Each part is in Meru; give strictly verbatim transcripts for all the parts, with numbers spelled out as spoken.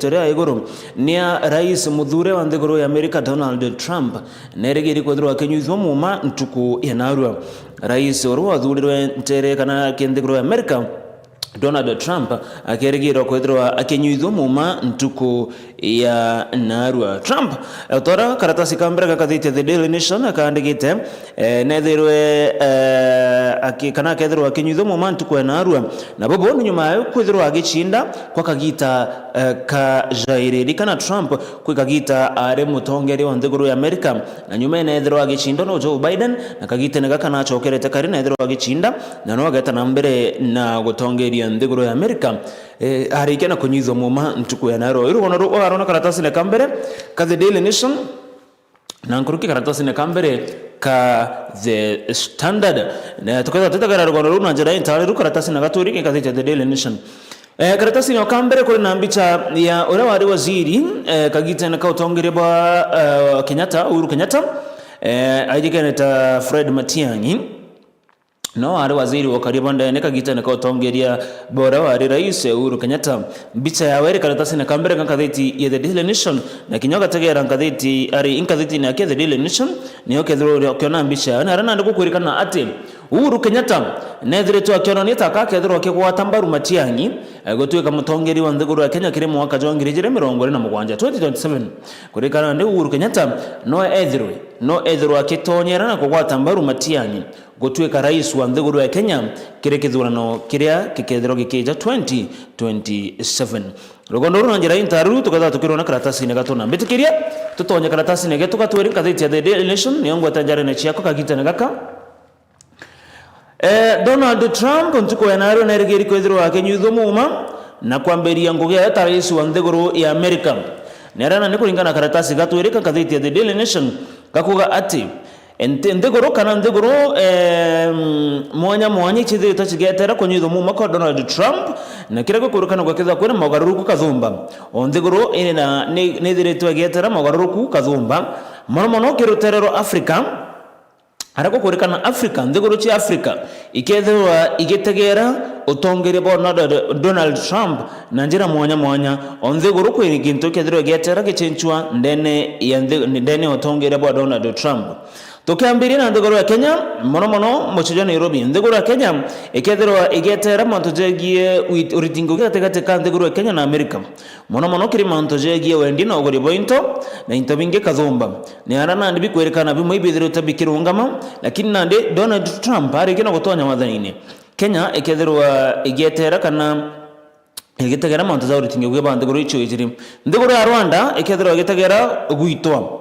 Itoria ya iguru ni ya rais muthure wa nthiguru ya Amerika, Donald Trump, nerigiri kwithirwa akinyuithua muuma ntuku ya narua. Rais uria wathurirwe ntere kana ki nthiguru ya Amerika, Donald Trump, akerigirwa kwithirwa akinyuithua muuma ntuku ya narua. Trump, eh, utora karatasi ka mbere ga ngathiti ya The Daily Nation, akaandikite, eh, nethirwe, eh, aki-, kana akethirwa akinyuithua muuma ntuku ya narua. Na bubu ni nyuma ya kwithirwa agicinda kwa kagita, eh, ka jairi. Ririkana Trump kwi kagita ari mutongeria wa nthiguru ya Amerika, na nyuma enethirwa agicinda no Joe Biden, na kagitene gaka nacokerete kari nethirwa agicinda, na no ageta na mbere na gutongeria nthiguru ya Amerika, eh, arikia na kunyuithua muuma ntuku ya narua. Iru bono ru-, warona karatasine ka mbere ka The Daily Nation, na nkuruki karatasine ka mbere ka The Standard. Na tukethirwa tutegera rugono ruu na njira intari, ru karatasine ga twiri ki ngathiti ya The Daily Nation. Eh, karatasine o ka mbere kuri na mbicha ya uria wari waziri, eh, kagitene ka utongeria bwa, eh, Kenyatta, Uhuru Kenyatta, eh, aijikene ta Fred Matiang'i. No ari waziri wa ukaria bwa ndene kagitene ka utongeria bwa uria wari rais Uhuru Kenyatta. Mbicha yawe iri karatasine ka mbere ga ngathiti ya The Daily Nation, na kinya ugategera ngathiti, ari ingathitine ya The Daily Nation, niyo kethirwa ukiona mbicha yawe. Na aria nandi gukwirikana ati Uhuru Kenyatta nethiritwe akionania ta akethirwa akigwata mbaru Matiang'i, eh, gutuika mutongeria wa nthiguru ya Kenya kiri mwaka jwa ngiri ijiri mirongo iri na mugwanja, twenty twenty-seven. Kuririkana nandi Uhuru Kenyatta no ethirwe, no ethirwe akitonyera na kugwata mbaru Matiang'i gutuika rais wa nthiguru ya Kenya kiri kithurano kiria gikethirwa gikija twenty twenty-seven. Rugono ruru na njira intaruru tukethirwa tukirona karatasine ga tuna. Mbitikiria tutonye karatasine getu ga twiri ngathiti ya The Daily Nation, niyo ngweta njarene ciakwa kagitene gaka. Eh, Donald Trump ntuku ya narua nerigiri kwithirwa akinyuithua muuma na kwambiria ngugi yawe ta rais wa nthiguru ya Amerika. Ni aria nandi kuringana na karatasi ga twiri ka ngathiti ya The Daily Nation gakuuga ati, nthi-, nthiguru kana nthiguru, em, mwanya mwanya icithiritwe cigetera kunyuithua muuma kwa Donald Trump, na kiria gikurukanagwa kethirwa kwina mogaruruku kathumba. O nthiguru iri na, ni, nithiritwe igietera mogaruruku kathumba, mono mono kiri rutere rwa Africa, aria gukurikana Africa, nthiguru cia Africa ikethirwa igitegera utongeria bwa Donald, Donald Trump na njira mwanya mwanya. O nthiguru kwi gintu ikethirwa igietera gicenchua ndene ya nthi-, ndene ya utongeria bwa Donald Trump. Tukiambiria na nthiguru ya Kenya, mono mono mucii jwa Nairobi, nthiguru ya Kenya ikethirwa igietera mantu jegie uri-, uritingo gatigati ka nthiguru ya Kenya na America, mono mono kiri mantu jegie wendia na uguri bwa into na into bingi kathumba. Ni aria nandi bikwirikana bimwe ibithirite bikirungama, lakini nandi Donald Trump arikia na gutonya wathanine, Kenya ikethirwa igietera kana igitegera mantu ja uritingi bwa nthiguru icio ijiri. Nthiguru ya Rwanda ikethirwa igitegera gwitwa.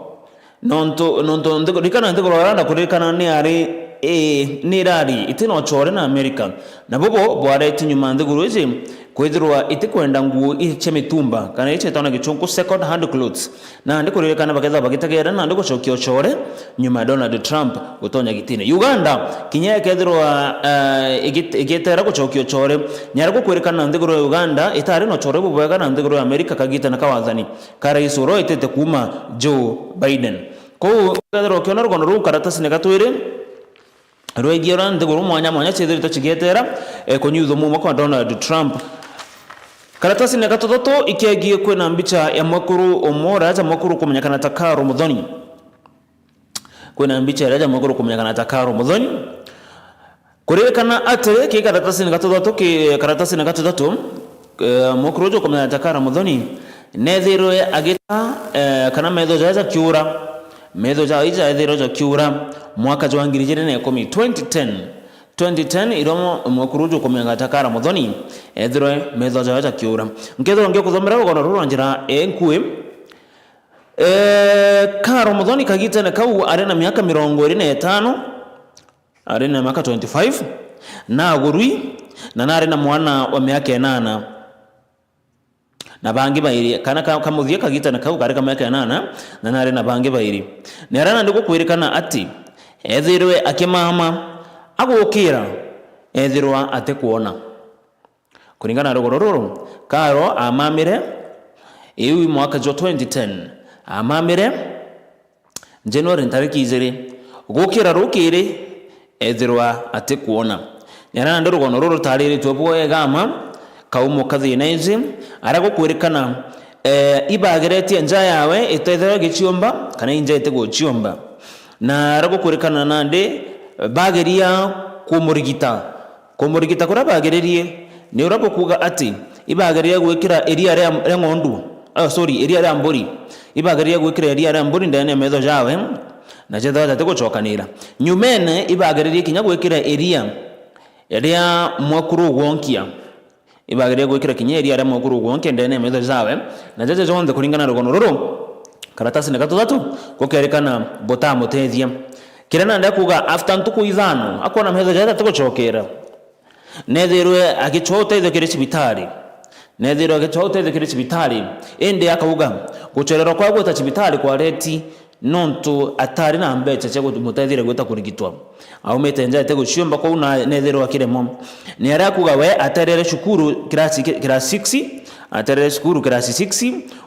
Nontu, nontu nthiguru, ririkana nthiguru ya Rwanda kuririkana ni ari, ii, ni irari itina uchore na America. Na bubu bwareti nyuma nthiguru iji kwithirwa itikwenda nguo ii cia mitumba, kana ii cietagwa na gichunku second hand clothes. Nandi kuririkana bakethirwa bagitegera nandi gucokia uchore nyuma ya Donald Trump gutonya gitine. Uganda kinya ikethirwa, eh, igit-, igietera gucokia uchore, nyara gukwirikana nthiguru ya Uganda itari na uchore bubwega na nthiguru ya America kagitene ka wathani ka rais uria witite kuuma Joe Biden. Kou ukethirwa ukiona rugono ruu karatasine ga twiri, rwegie uria nthiguru mwanya mwanya ciithiritwe cigietera, eh, kunyuithua muuma kwa Donald Trump. Karatasine ga tuthatu ikegie kwina mbicha ya mwekuru umwe uria aja mwekuru kumenyekana ta Karo Muthoni. Kwina mbicha iria aja mwekuru kumenyekana ta Karo Muthoni. Kuririkana atiri, ki karatasine ga tuthatu, ki karatasine ga tuthatu, eh, mwekuru uju kumenyekana ta Karo Muthoni, nethirwe agita, eh, kana metho jaja jakiura. Metho ja ija ethirwe jakiura mwaka jwa ngiri ijiri na ikumi, twenty ten. Twenty ten, irio mo-, mwekuru uju kumenyekana ta Karo Muthoni, ethirwe metho jawe jakiura. Nkethirwa ngikuthomera rugono ruru na njira inkui. Eh, Karo Muthoni kagitene kau ari na miaka mirongo iri na itano, ari na miaka twenty-five, na agurui, na nari na mwana wa miaka inana. Na bangi bairi, kana ka, kamuthia kagitene kau kari ka miaka inana, na nari na bangi bairi. Ni aria nandi gukwirikana ati ethirwe akimama, agukira, ethirwa atikwona. Kuringana na rugoro ruru, Karo amamire, iu mwaka jwa twenty ten, amamire, January ntariki ijiri, gukira rukiri, ethirwa atikwona. Nyara nandi rugono ruru rutariritwe bwega ma, kaumo kathina iji, aria gukwirikana, Eh, ibageretie nja yawe itethirwa igiciumba kana inja itiguciumba. Na aria gukwirikana nandi, bageria kumurigita. Kumurigita kuria bageririe ni uria bukuuga ati ibageria gwikira iria ria, ria ng'ondu, oh, sorry, iria ria mburi. Ibageria gwikira iria ria mburi ndene ya metho jawe, na jethirwa jatigucokanira. Nyumene ibagererie kinya gwikira iria ria mwekuru ugwonkia. Ibageria gwikira kinya iria ria mwekuru ugwonkia ndene ya metho jawe, na jaja jonthe kuringana na rugono ruru, karatasine ga tuthatu, gukerikana butamutethia. Kiria nandi akuuga, after ntuku ithano, akwona metho jawe jatigucokera. Nethirwe agicwa utethio kiri cibitari. Nethirwe agicwa utethio kiri cibitari. Indi akauga, gucererwa kwa gwita cibitari kwareti nontu atari na mbeca cia kumuteethia gwita kurigitwa. Aumite nja ete guciumba kuu na nethirwa akiremwa. Ni aria akuuga we aterere cukuru kirasi ki-, class six, aterere cukuru class six,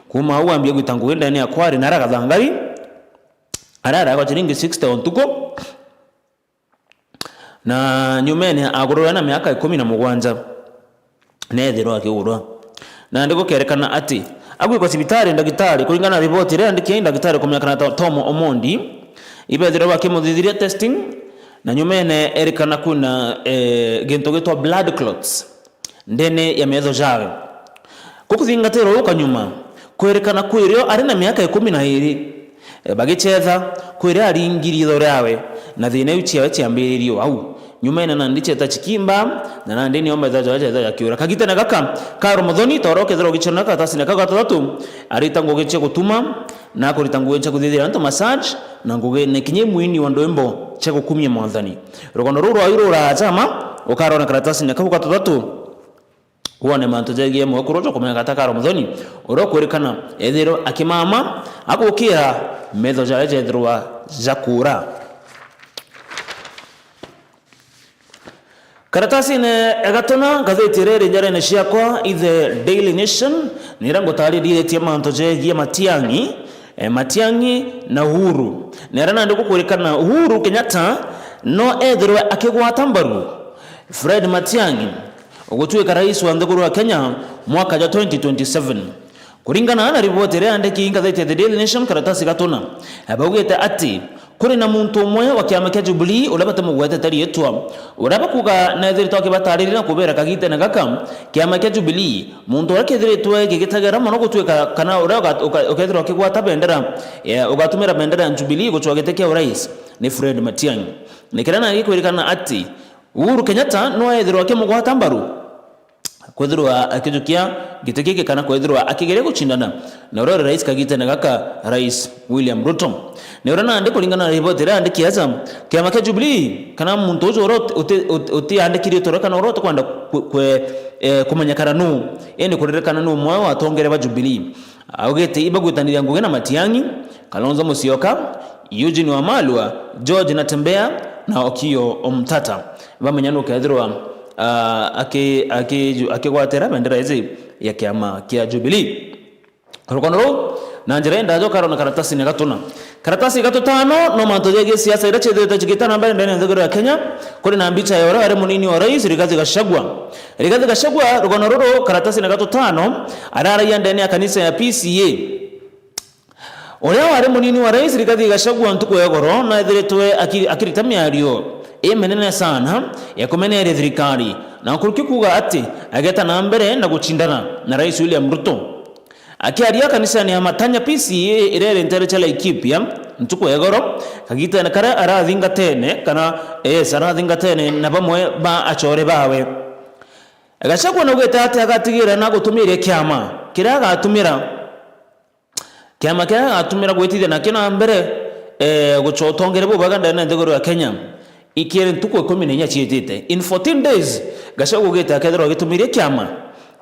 kuuma au ambia gwita ngugi ndene ya kwari na aria Gathangari, aria aragwa ciringi sixty o ntuku. Na nyumene agururwa na miaka ikumi na mugwanja, nethirwa akigurwa. Nandi gukerekana ati agwikwa cibitari ndagitari, kuringana na riboti iria yandikia i ndagitari kumenyekana ta Tom Omondi, ibethirwa bakimuthithiria testing, na nyumene erikana kwina, eh, gintu gitwa blood clots ndene ya metho jawe. Gukuthingatirwa guka nyuma, kwerikana kwirio ari na miaka ikumi na iri, e, bagicetha, kwirio aringiri itho riawe, na thina iu ciawe ciambiririe o au. Nyumene nandi cieta cikimba, na nandi nio metho jawe cietha jakiura. Kagitene gaka, Karo Muthoni, ta uria ukethirwa ugiciona karatasine kau ga tuthatu, arita ngugi cia gutuma, na akurita ngugi cia kuthithira antu massage, na ngugi ni kinya imwini wa ndwimbo cia gukumia Mwathani. Rugono ruu rwau rurajama, ukarona karatasine kau ga tuthatu, wone mantu jegie mwekuru uju kumenyeka ta Karo Muthoni, uria ukwirikana ethirwa akimama, agukira, metho jawe jethirwa jakuura. Karatasine ya gatuna, ngathiti iria iri njarene ciakwa i The Daily Nation, ni iria ngutaririritie mantu jegie Matiang'i, eh, Matiang'i na Uhuru. Ni aria nandi gukwirikana Uhuru Kenyatta no ethirwe akigwata mbaru Fred Matiang'i gutuika rais wa nthiguru ya Kenya mwaka jwa twenty twenty seven. Kuringana na riboti iria yandiki ngathiti ya The Daily Nation karatasi gatuna, baugite ati kuri na muntu umwe wa kiama kia Jubilee uria batimugwetete riitwa, uria bakuuga neethiritwe akibatariria na kubera kagitene gaka kiama kia Jubilee, muntu uria kithiritwe gigitagira mono gutuika kana uria uga-, uka-, ukethirwa akigwata bendera, eh, ugatumira bendera ya Jubilee gucwa giti kia urais ni Fred Matiang'i. Ni kiria na gikwirikana ati Uhuru Kenyatta no ethirwa akimugwata mbaru kwithirwa akijukia giti giki kana kwithirwa akigeria gucindana na uria uri rais kagitene gaka, Rais William Ruto. Ni uria nandi kuringana na riboti iria yandiki aja, kiama kia Jubilee kana muntu uju uria uti-, uti-, uti-, utiandikirite uria kana uria utikwenda ku-, kwe-, eh, kumenyekana nuu, indi kuririkana ni umwe wa atongere ba Jubilee. Augite ibagwitaniria ngugi na Matiang'i, Kalonzo Musyoka, Eugene Wamalwa, George Natembeya na Okiya Omtata. Bamenya nukethirwa, ah, aki-, aki-, akigwatira bendera iji ya kiama kia Jubilee. Rugono ruu, na njira indaja ukarona karatasine gatuna. Karatasi gatutano no mantu jegie siasa iria ciithirite cigita na mbere ndene ya nthiguru ya Kenya. Kuri na mbicha ya uria wari munini wa rais Rigathi Gachagua. Rigathi Gachagua, rugono ruru, karatasine gatutano, araragia ndene ya kanisa ya P C A. Uria wari munini wa rais Rigathi Gachagua ntuku ya igoro naethiritwe aki-, akirita miario iminene sana ya kumeneria thirikari na nkuruki kuuga ati ageta na mbere na gucindana na Rais William Ruto. Akiaria kanisani ya Matanya P C A iria iri ntere cia Laikipia ntuku ya igoro, kagitene karia arathingatene kana, yes, arathingatene na bamwe ba achore bawe, Gachagua naugite ati agatigira na gutumiria kiama kiria agatumira Kiama kiria agatumira gwitithia nakio na mbere, eh, gucwa utongere bubwega ndene ya nthiguru ya Kenya, ikiri ntuku ikumi na inya ciitite. In fourteen days, Gachagua augite akethirwa agitumiria kiama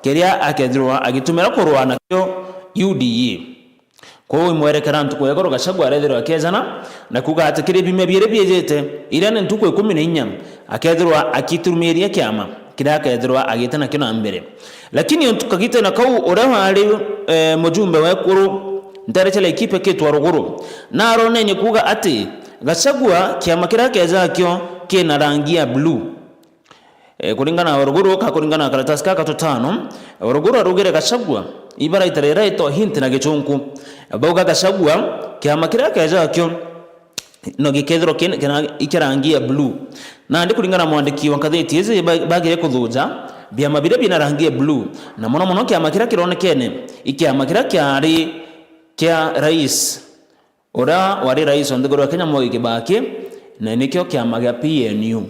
kiria akethirwa agitumira kurwaa nakio U D A. Kwou imwerekera ntuku ya igoro Gachagua arethirwa akiejana na kuuga ati kiri biumia biiri biijite, iria ni ntuku ikumi na inya, akethirwa akitumiria kiama kiria akethirwa agite nakio na mbere. Lakini untu kagitene kau, uria wari, eh, mujumbe wa ekuru ntere cia Laikipia kitwa Ruguru, naronenie kuuga ati Gachagua kiama kiria akeja nakio kina rangi ya blue. Eh, kuringana na Ruguru, ka kuringana na karatasi ka gatutano, Ruguru araugire Gachagua Ibaraita riria ritwa hint na gichunku. Bauga Gachagua, kiama kiria keja kio no gikethirwa kin-, kina-, ikia rangi ya blue. Nandi kuringana na mwandiki wa ngatheti iji, ba-, bagire kuthuja biama biria bina rangi ya blue, na mono mono kiama kiria kironekene i kiama kiria kiari kia rais, uria wari rais wa nthiguru ya Kenya, Mwai Kibaki, na nikio kiama gia P N U.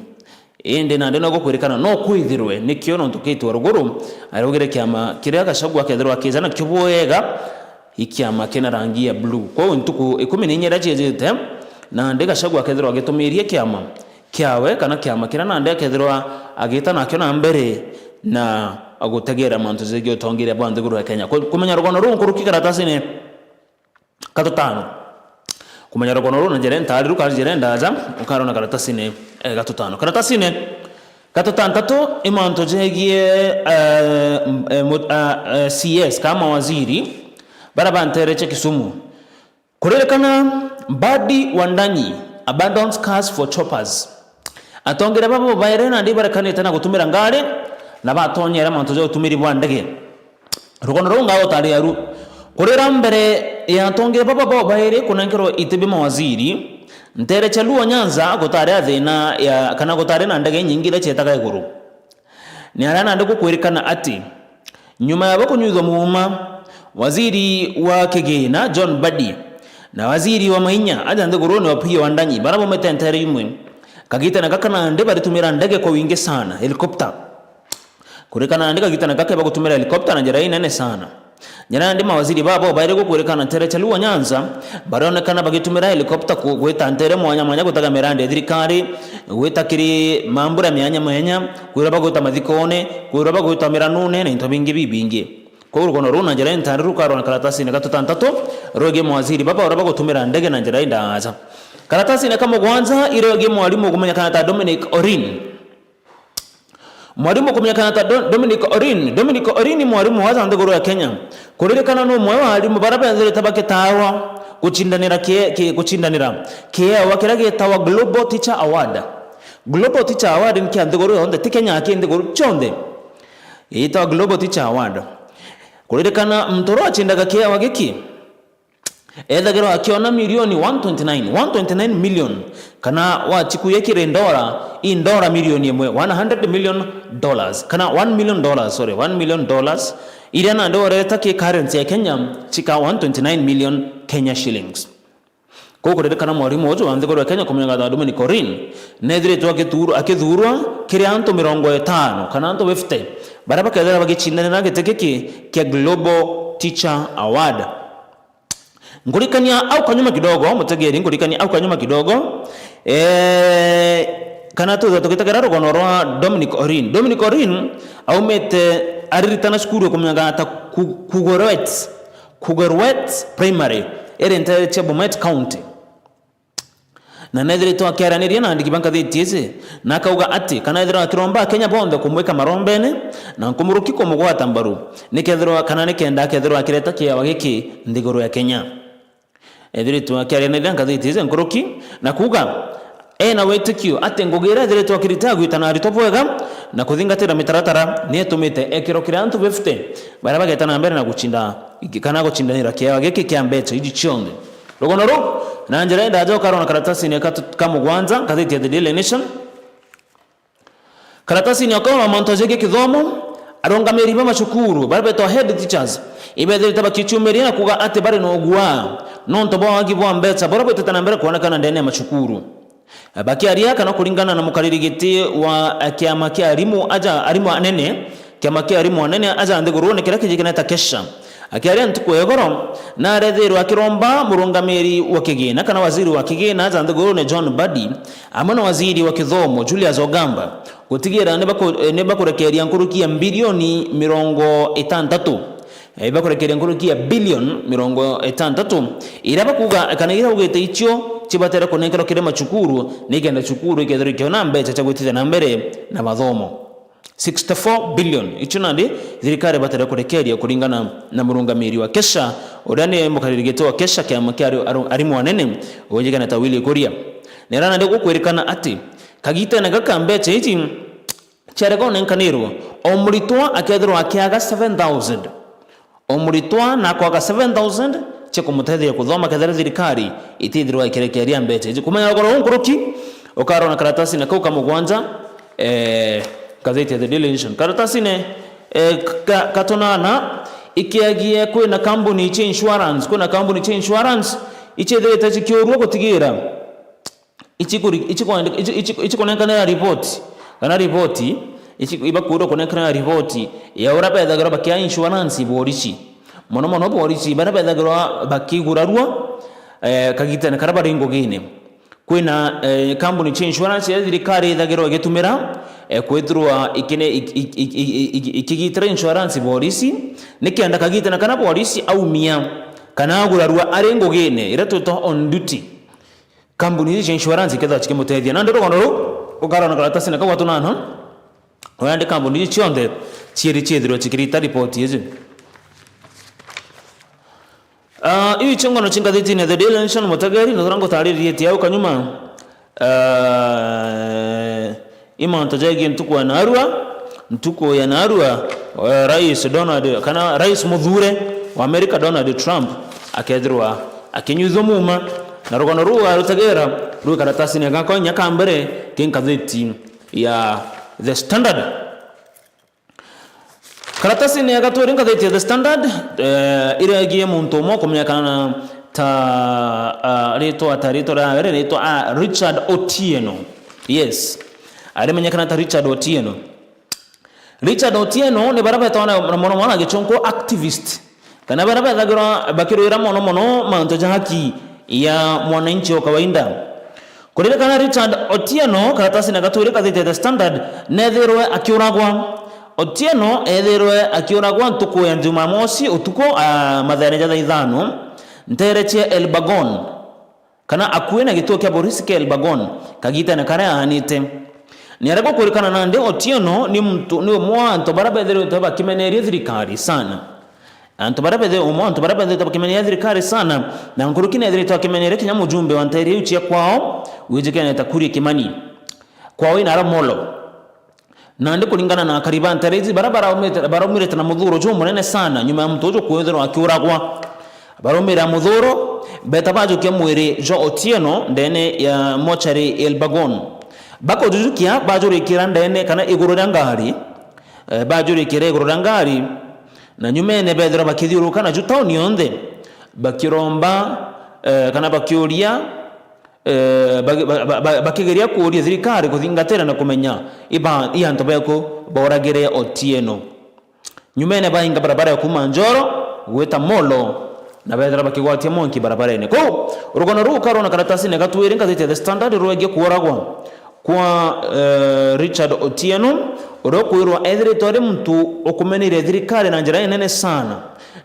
Indi nandi no gukwirikana no kwithirwe nikio nontu kitwa ruguru, araugire kiama kiria Gachagua akethirwa akija nakio bwega i kiama kina rangi ya blue. Kwou ntuku ikumi na inya iria ciejite, nandi Gachagua akethirwa agitumirie kiama kiawe kana kiama kiria nandi akethirwa agita nakio na mbere na gutegera mantu jegie utongeria bwa nthiguru ya Kenya. Ku-, kumenya rugono ruu nkuruki karatasini, Gatutano. Kumenya rugono ruu na njira ntariru kana njira ndaja, ukarona karatasini, eh, gatutano. Karatasini gatutantatu i mantu jegie, eh, m-, eh, mu-, ah, eh, C S kana mawaziri bara bantereche Kisumu. Kuririkana Mbadi Wandanyi abandons cars for choppers. Atongeria baba babairi nandi barekanite na gutumira ngari na batonyera mantu ja utumiri bwa ndege. Rugono ruu ngagutaria ru. Kurira mbere ya atongeria baba babairi kunenkerwa iti bia mawaziri, ntere cha Luo Nyanza gutari a thina ya, kana gutari na ndege inyingi iria cietaga iguru. Ni aria nandi gukwirikana ati, nyuma ya bo kunyuithwa muuma, waziri wa kigina John Mbadi na waziri wa mainya aja nthiguruni Opiyo Wandanyi, bara baumite ntere imwe, kagitene gaka nandi baritumira ndege kwa wingi sana, helicopter. Kurikana nandi kagitene gaka bagutumira helicopter na njira inene sana. Nyara ndi mawaziri babo bairi gukwirikana ntere cha Luo Nyanza, barionekana bagitumira helicopter ku-, gwita ntere mwanya mwanya gutega mirandi ya thirikari, gwita kiri mambura mianya mwanya, kwirwa bagwita mathikone, kwirwa bagwita miranune na into bingi bibingi. Kwou rugono ruu na njira intari rukarwa na karatasini gatutantatu rwegie mawaziri baba uria bagutumira ndege na njira indaaja. Karatasini ka mugwanja irwegie mwarimu kumenyekana ta Dominic Orin. Mwarimu kumenyekana ta Do-, Dominic Orin. Dominic Orin ni mwarimu wa aja nthiguru ya Kenya. Kuririkana ni umwe wa arimu baria bethirite bakitawa gucindanira ki-, ki-, gucindanira kiewa kiria gitawa Global Teacher Award. Global Teacher Award ni kia nthiguru yonthe, ti Kenya, ki nthiguru cionthe. Gitawa Global Teacher Award. Kuririkana muntu uria wacindaga kiewa giki, ethagirwa akiona milioni one twenty nine, one twenty nine million, kana wachikuya kiri ndora, i ndora milioni imwe, one hundred million dollars, kana one million dollars, sorry, one million dollars, iria nandi oreta ki currency ya Kenya, chika one twenty nine million Kenya shillings. Kuu kuririkana mwarimu uju wa nthiguru ya Kenya kumenyekana ta Dominic Orin, nethiritwe akithurwa, akithurwa kiri antu mirongo itano, kana antu fifty, baria bakethira bagicindanira giti giki kia Global Teacher Award. Nkurikania au kanyuma kidogo, mutegeri, nkurikania au kanyuma kidogo. Eh, kana twithwa tugitegera rugono rwa Dominic Orin. Dominic Orin aumite ariritana cukuru ya kumenyekana ta Ku-, Kugoruet, Kugoruet Primary, iri ntere cia Bomet County. Na nethiritwe akiaraniria na andiki ba ngathiti iji, na akauga ati kana ethirwa akiromba Akenya bonthe kumwika marombene na nkumuruki kumugwata mbaru, nikethirwa kana nikenda akethirwa akireta kiewa giki nthiguru ya Kenya. Ethiritwe akiaraniria ngathiti iji nkuruki na kuuga ena witikio ati ngugi iria ethiritwe akirita ya gwita na aritwa bwega na kuthingatira mitaratara ni itumite ekirwa kiri antu fifty baria bageta na mbere na gucinda, kana gucindanira kiewa giki kia mbecha iji cionthe. Rugono ruu na njira indaja ukarona karatasini ka, ka mugwanja, ngathiti ya The Daily Nation. Karatasini ya ukarona mantu jegie kithomo, arungamiri ba macukuru, baria betwa head teachers, ibethirite bakichumiria na kuuga ati bari na uguaa nontu bwa wagi bwa mbecha buria bwitite na mbere kwonekana ndene ya macukuru. Bakiaria kana kuringana na mukariri giti wa kiama kia arimu aja, arimu anene, kiama kia arimu anene aja nthigurune kiria kijikene ta KESHA. Akiaria ntuku ya igoro, na arethirwa akiromba murungamiri wa kigina kana waziri wa kigina aja nthigurune John Mbadi, amwe na waziri wa kithomo Julius Ogamba, gutigira nibaku-, nibakurekeria nkuruki ya bilioni mirongo itantatu. Eh, bakurekeria nkuruki ya bilioni mirongo itantatu, iria bakuuga kana iria augite icio cibatere kunenkerwa kiri macukuru, nikenda cukuru ikethirwa ikiona mbecha cia gwitithia na mbere na mathomo. Sixty-four billion. Icio nandi thirikari ibatere kurekeria kuringana na murungamiri wa KESHA, uria ni mukariri giti wa KESHA, kiama kia ari-, aru-, arimu anene, ujikana ta Willy Kuria. Nira nandi gukwirikana ati kagitene gaka mbecha iji ciarega unenkanirwa, o muritwa akethirwa akiaga seven thousand. O muritwa na akwaga seven thousand cia kumutetheria kuthoma kethira thirikari itithirwa ikirekeria mbeca iji. Kumenya rugoro ruu nkuruki, ukarona karatasine kau ka mugwanja, eh, ngathiti ya The Daily Nation. Karatasine, eh, ka, ka tunana, ikiagie kwina kambuni cia insurance, kwina kambuni cia insurance ichithirite chikiurua gutigira ichi kuri-, ichi kwandika, ichi, ichi, ichi kunenkanira ripoti, kana ripoti, ichi ibakwirwa kunenkanira ripoti ya uria bethagirwa bakia insurance borisi. Mono mono borisi baria bethagirwa bakigurarua, eh, kagitene karia bari ngugine. Kwina, eh, kambuni cia insurance iria thirikari ithagirwa igitumira, eh, kwithirwa ikine-, ik-, ik-, ik-, ik-, ik-, ikigitira insurance borisi, nikenda kagitene karia borisi aumia kana agurarua ari ngugine iria twitwa on duty. Kambuni iji cia insurance ikethirwa cikimutethia. Nandi rugano ruu, ukarona karatasine kau ka tunana, uria ndi kambuni iji cionthe ciiri ciithirwe cikirita ripoti iji. Ah, iu icio ngono ci ngathitine The Daily Nation, mutegeri, na turia ngutaririe au kanyuma. Ah, i mantu jegie ntuku ya naarua, ntuku ya naarua, eh, Rais Donald, kana Rais muthure wa America Donald Trump akethirwa akinyuithua muuma, na rugano ruu arutegera rwi karatasine gakwa inya ka mbere ki ngathiti ya The Standard. Karatasine ya gatwiri ngathiti ya The Standard, eh, iregie muntu umwe ukumenyekana ta, ah, ritwa ta, ritwa riawe riritwa, ah, Richard Otieno. Yes. Arimenyekana ta Richard Otieno. Richard Otieno ni baria betagwa na, na mono mono na gichunku activist, kana baria bethagirwa bakirwira mono mono mantu ja haki ya mwananchi wa kawaida. Kuririkana Richard Otieno, karatasine gatwiri kathite The Standard, nethirwe akiuragwa. Otieno ethirwe akiuragwa ntuku ya Jumamosi utuku, ah, mathaene ja thaa ithano, ntere cia Elbagon, kana akui na gituo kia borisi kia Elbagon, kagitene karia aanite. Ni aria gukwirikana nandi, Otieno ni muntu, ni umwe wa antu baria bethirite bakimeneria thirikari sana. Antu baria bethe-, umwe wa antu baria bethirite bakimeneria thirikari sana, na nkuruki nethirite akimeneria kinya mujumbe wa ntere iu cia kwao, wijikene ta Kuria Kimani. Kwao ina ara Molo. Nandi kuringana na akari ba ntere iji, baria baraumite, baraumirite na muthuro jumunene sana, nyuma ya muntu uju kwithirwa akiuragwa. Baraumira muthuro, beta bajukia mwiri jwa Otieno ndene ya mochari Elbagon. Bakujujukia, bajurikira ndene kana iguru ria ngari, eh, bajurikira iguru ria ngari, na nyumene bethirwa bakithiuruka naju tauni yonthe, bakiromba, eh, kana bakiuria, eh, baki-, ba-, ba-, ba-, bakigeria kuuria thirikari kuthingatira na kumenya iba-, i antu beku boragire Otieno. Nyumene bainga barabara ya kuuma Njoro gwita Molo, na bethira bakigwatia mwanki barabarene. Kou, rugano ruu karona karatasine gatwiri ngathiti ya The Standard rwegie kuuragwa kwa, eh, Richard Otieno, uria ukwirwa ethiritwe ari muntu ukumeneire thirikari na njira inene sana,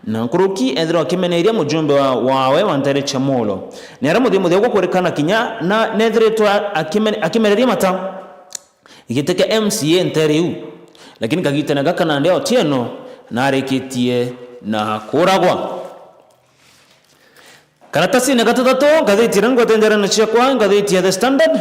na nkuruki ethirwa akimeneria mujumbe wa, wawe wa ntere cia Molo. Ni aria muthia muthia gukwirikana kinya na nethiritwe akime-, akimereria mata giti kia M C A ntere iu, lakini kagitene gaka nandi Otieno narikitie na kuuragwa. Karatasine gatutatu, ngathiti iria ngwete njarene ciakwa, ngathiti ya The Standard,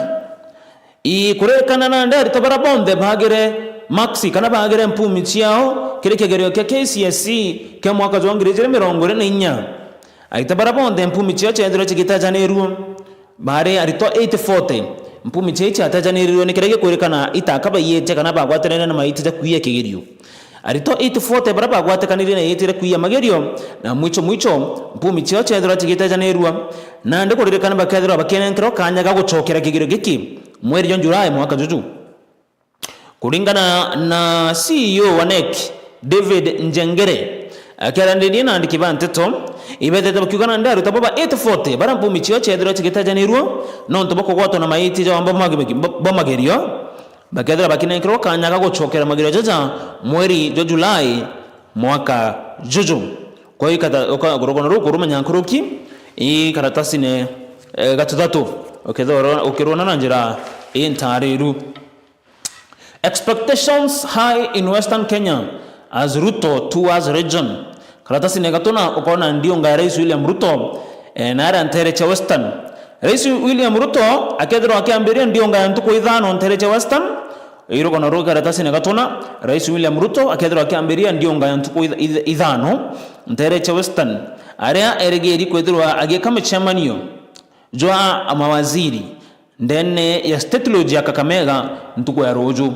ikuririkana nandi aritwa baria bonthe bagire maksi kana bagire mpumi ciao kiri kigerio kia K C S E kia mwaka jwa ngiri ijiri mirongo iri na inya. Aritwa baria bonthe mpumi ciao ciethirwe cigitajanirua. Baari aritwa eight forty. Mpumi ciai ciatajanirirwe ni kiria gikwirikana itaka baiyitie kana bagwatanire na maiti ja kwiya kigerio. Aritwa eight forty baria bagwatikanirie na yetire kwiya magerio, na mwicho mwicho, mpumi ciao ciethirwa cigitajanirua, nandi kuririkana bakethirwa bakienenkerwa kanya ga gucokera kigerio giki mweri jwa Julai mwaka juju. Kuringana na C E O wa NEC, David Njengere, akiaraniria na andiki ba nteto, ibethete bakiuga nandi aruta baba eight forty baria mpumi ciao ciethirwe cigitajanirua nontu bwa kugwatwa na maiti ja wamba bwa mage-, bwa magerio, bakethira bakinenkerwa kanya ga gucokera magerio jaja mweri jwa Julai mwaka juju. Kwa hiyo ikata-, uka-, rugano ruu kurumenya nkuruki, ii karatasine, eh, gatuthatu, ukethira ukirwona na njira intariru. Expectations high in Western Kenya as Ruto tours region. Karatasine gatuna ukona ndiunga ya Rais William Ruto, eh, na aria ntere cia Western. Rais William Ruto akethirwa akiambiria ndiunga ya ntuku ithano ntere cia Western. Ii rugano ruu karatasine gatuna, Rais William Ruto akethirwa akiambiria ndiunga ya ntuku itha-, itha-, ithano nteere cia Western, aria erigiri kwithirwa agiika micemanio jwa mawaziri ndene ya State Lodge ya Kakamega ntuku ya ruuju.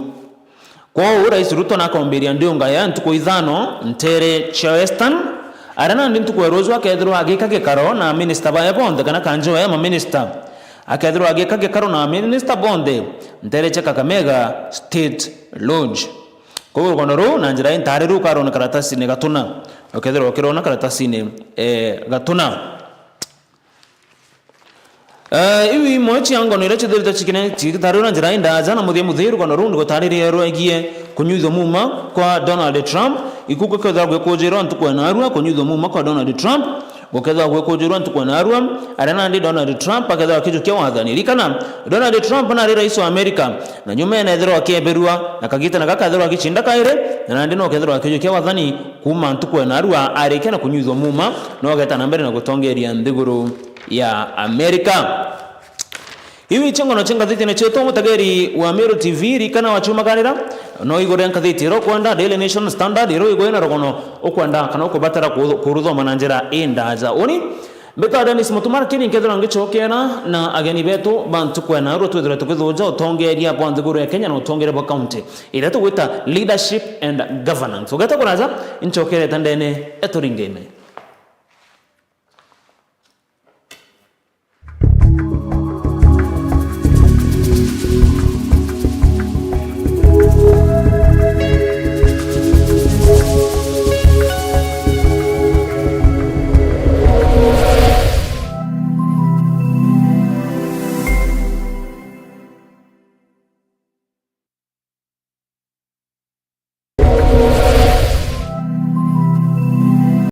Kwou Rais Ruto nakombiria ndiunga ya ntuku ithano nteere cia Western, aria nandi ntuku ya ruuju akethirwa agiika gikaro na aminista bae bonthe kana kanjo ya maminista. Akethirwa agiika gikaro na aminista bonthe nteere cia Kakamega State Lodge. Kwou rugono ruu na njira intaari rukarona karatasine gatuna, ukethirwa ukirona karatasine, eh, gatuna. Eh, iu imwe cia ngono iria cithirite cikine-, cigitarirwa na njira indaaja na muthia muthia rugono ruu ndigutariria rwegie kunyuithua muuma kwa Donald Trump. Iku gukethirwa gwikujirwa ntuku ya naarua kunyuithua muuma kwa Donald Trump, gukethirwa gwikujirwa ntuku ya naarua, aria nandi Donald Trump akethirwa akijukia wathani. Ririkana, Donald Trump nari rais wa Amerika, na nyuma enethirwa akieberua, na kagitana gaka ethirwa agicinda kairi, na nandi no kethirwa akijukia wathani kuuma ntuku ya naarua arikia na kunyuithua muuma, no ageta na mbere na gutongeria nthiguru ya Amerika. Iu icio ngono cia ngathitine cietu, mutegeri wa Meru T V, rikana wachumagarira, no igure ngathiti iria ukwenda, Daily Nation, Standard, iria igwe na rugono ukwenda kana ukubatara ku-, kuruthoma na njira indaaja. Uni, mbita Dennis Mutuma, lakini nkethirwa ngicokera na ageni betu ba ntuku ya naarua twithirwe tukithuja utongeria bwa nthiguru ya Kenya na utongeria bwa county iria tugwita leadership and governance. Ugeta kuraja, inchokerete ndene eturingine.